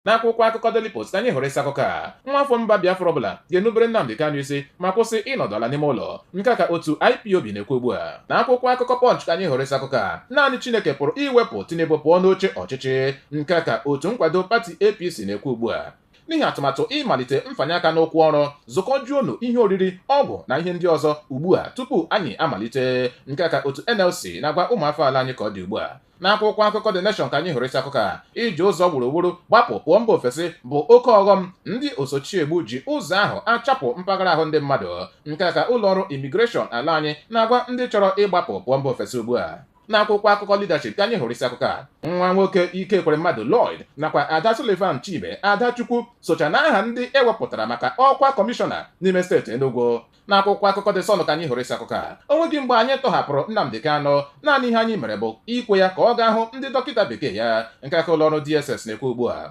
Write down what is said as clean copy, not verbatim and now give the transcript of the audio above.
N'akwụkwọ akụkọ Daily Post ka anyị hụrụ isi akụkọ a: nwa afọ mba Biafra ọbụla ga-enubere Nnamdi Kanu isi ma kwụsị ịnọdụ ala n'ime ụlọ. Nke a ka otu IPOB na-ekwu ugbu a. N'akwụkwọ akụkọ Punch ka anyị hụrụ isi akụkọ a: naanị Chineke pụrụ iwepụ Tinubu pụọ n'oche ọchịchị. Nke a ka otu nkwado pati APC na-ekwu ugbu a. N'ihi atụmatụ ịmalite mfanye aka n'ụkwụ ọrụ, zụkọjuonu ihe oriri, ọgwụ na ihe ndị ọzọ ugbu a tupu anyị amalite. Nke a ka otu NLC na-agwa ụmụafọ ala anyị ka ọ dị ugbu a. N'akwụkwọ akụkọ The Nation ka anyị hụrụ isi akụkọ a: iji ụzọ gburugburu gbapụ pụọ mba ofesi bụ oke ọghọm, ndị osochiegbu ji ụzọ ahụ achapụ mpaghara ahụ ndị mmadụ. Nke a ka ụlọọrụ imigreshọn ala anyị na-agwa ndị chọrọ ịgbapụ pụọ mba ofesi ugbu a. N'akwụkwọ akụkọ Leadership ka anyị hụrụ isi akụkọ a: nwa nwoke Ike Ekweremadu Lloyd nakwa Ada Sullivan Chime Adachukwu socha n'aha ndị ewepụtara maka ọkwa kọmishọna n'ime steeti Enugu. N'akwụkwọ akụkọ The Sun ka anyị hụrụ isi akụkọ a: o nweghị mgbe anyị tọhapụrụ Nnamdi Kanu, naanị ihe anyị mere bụ ikwe ya ka ọ gaa hụ ndị dọkịta bekee ya. Nke a ka ụlọọrụ DSS na-ekwu ugbu a.